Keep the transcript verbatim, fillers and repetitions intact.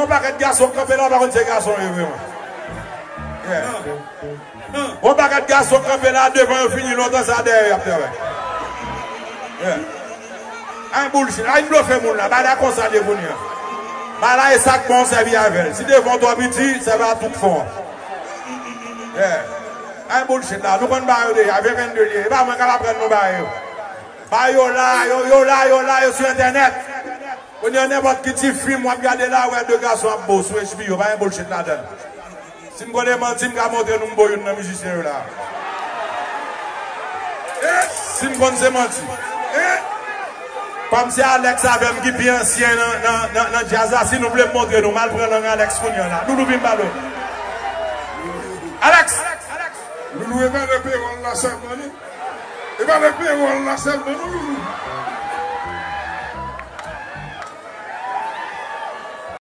Yon pakèt gason kanpe la, pa konn se gason yo vreman. Yeah. Yon pakèt gason kanpe la, devan yo fini lontan, sa dèyè y ap travay. Yeah. Ay bullshit, ay blofe moun la, bagay la konsa l ye kounye a. Bagay la e sa k bon, sèvi avè l. Si devan w twò piti, sèvi a tout fon an. Yeah. Ay bullshit la, nou konn bagay yo deja, ven vennde l ye. E pa mwen k ap aprann nou bagay yo. Bagay yo la, yo, yo la, yo la, yo sou entènèt. Kounye a nenpòt ki ti fim w ap gade la, wè de gason ap bo sou H B O, pa gen bullshit ladan l. Si m konnen manti, m ka montre nou m bo youn nan mizisyen yo la. Si m konn se manti. Kòm se Alex avè m ki pi ansyen nan, nan, nan, nan djaz la, si nou vle m montre nou, m al pran lang Alex kounye a la. Doudou vin pale. Alex! Loulou, e pa de pewòl la sèlman, non. E pa de pewòl la sèlman, non, Loulou.